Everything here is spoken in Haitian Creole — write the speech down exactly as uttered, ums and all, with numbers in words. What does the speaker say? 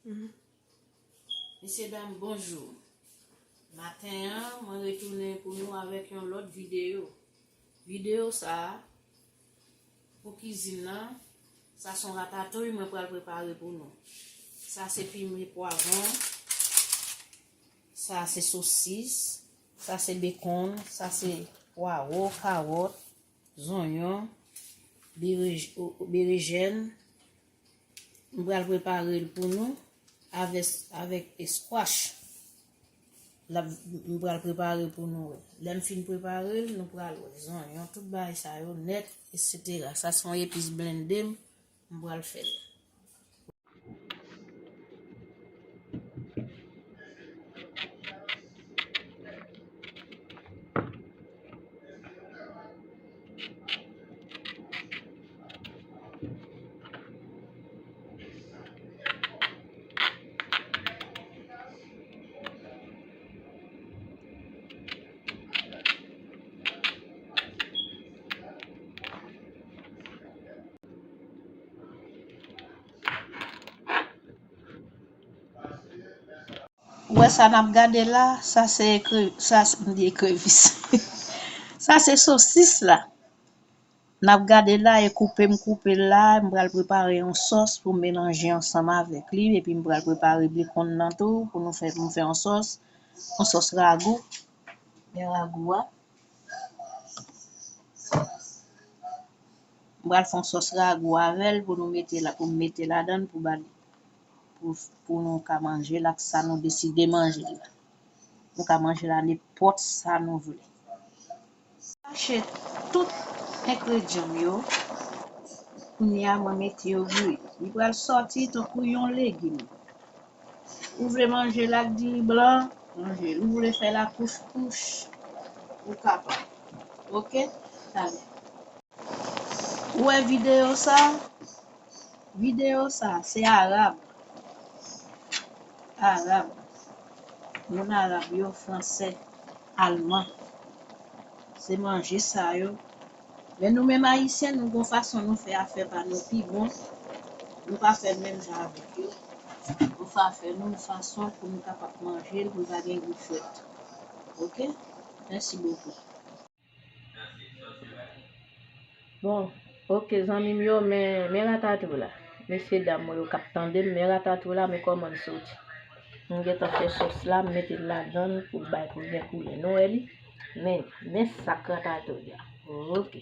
Mesye dam, bonjou. Maten an, mwen retounen pou nou avèk yon lòt videyo. Videyo sa a, pou kizin nan, sa se yon ratatouy mwen pral prepare pou nou. Sa se pimen pwavwon, sa se sosis, sa se bekonn, sa se pwawo, kawòt, zonyon, berej-, o-, o-, berejèn. M pral prepare l pou nou avè-, avèk squash. L ap, m pral prepare pou nou wè. Lè m fin prepare l, nou pral wè zonyon, tout bagay sa yo nèt, et cetera. Sa se yon epis blende m, m pral fè l. Ou wè sa n ap gade la, sa se ekre-, sa se, m di ekrevis. Sa se sosis la. N ap gade la, e koupe m koupe l la, m pral prepare yon sòs pou m melanje ansanm avèk li, epi m pral prepare bekonn nan tou pou nou fè, pou m fè yon sòs, yon sòs ragou. Men ragou a. M pral fè yon sòs ragou avè l pou nou mete la, pou m mete ladan l pou ba li, pou, pou nou ka manje l ak sa nou deside manje l la. Nou ka manje l a nenpòt sa nou vle. Mache tout engredyan m yo. Kounye a, mwen mete yo bouyi. Li pral sòti tankou yon legim. Ou vle manje l ak diri blan, manje l. Ou vle fè l ak kouskous, ou kapab. Oke? Talè. Ou wè videyo sa? Videyo sa, se arab. Arab. Moun arab yo, fransè, alman. Se manje sa yo. Men nou menm ayisyen, nou gon fason nou fè afè pa nou pi bon. Nou pa fè menm jan avèk yo. Nou fè afè nou yon fason pou nou kapab manje l, pou l pa gen gou frèt. Oke? Mèsi bokou. Bon, oke, zanmi m yo, men, men ratatouy la. Mesye dam mwen yo k ap tande m, men ratatouy la, men kòman l soti. M gentan fè sòs la, m mete l ladan l pou l bay pou l gen koulè. Nou wè li? Men, men sak ratatouy a. Oke.